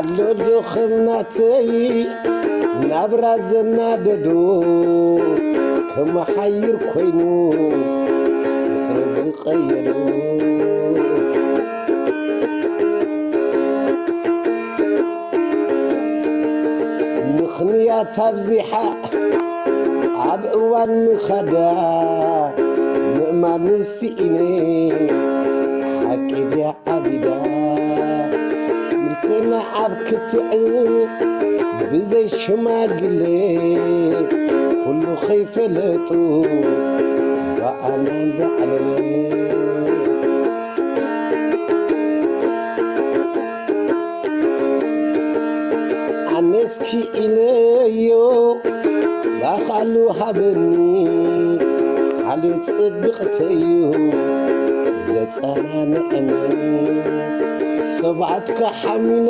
ኣሎ ዶ ከም ናተይ ናብራ ዘናደዶ፣ ከመሓይር ኮይኑ ፍቅሪ ዝቀየዶ። ምኽንያት ኣብዚሓ ኣብ እዋን ምኻዳ ምእማኑ ስኢነ፣ ሓቂ ድያ ዓቢዳ? ምልክና ኣብ ክትዕ ብዘይ ሽማግሌ፣ ኩሉ ከይፈለጡ ብኣና እንዳዕለለ። ኣነስ ክኢለዮ ላኻሉ ሃበኒ፣ ሓልዮ ጽብቕተዩ ዘጸናንዐኒ። ሰብኣትካ ሓሚና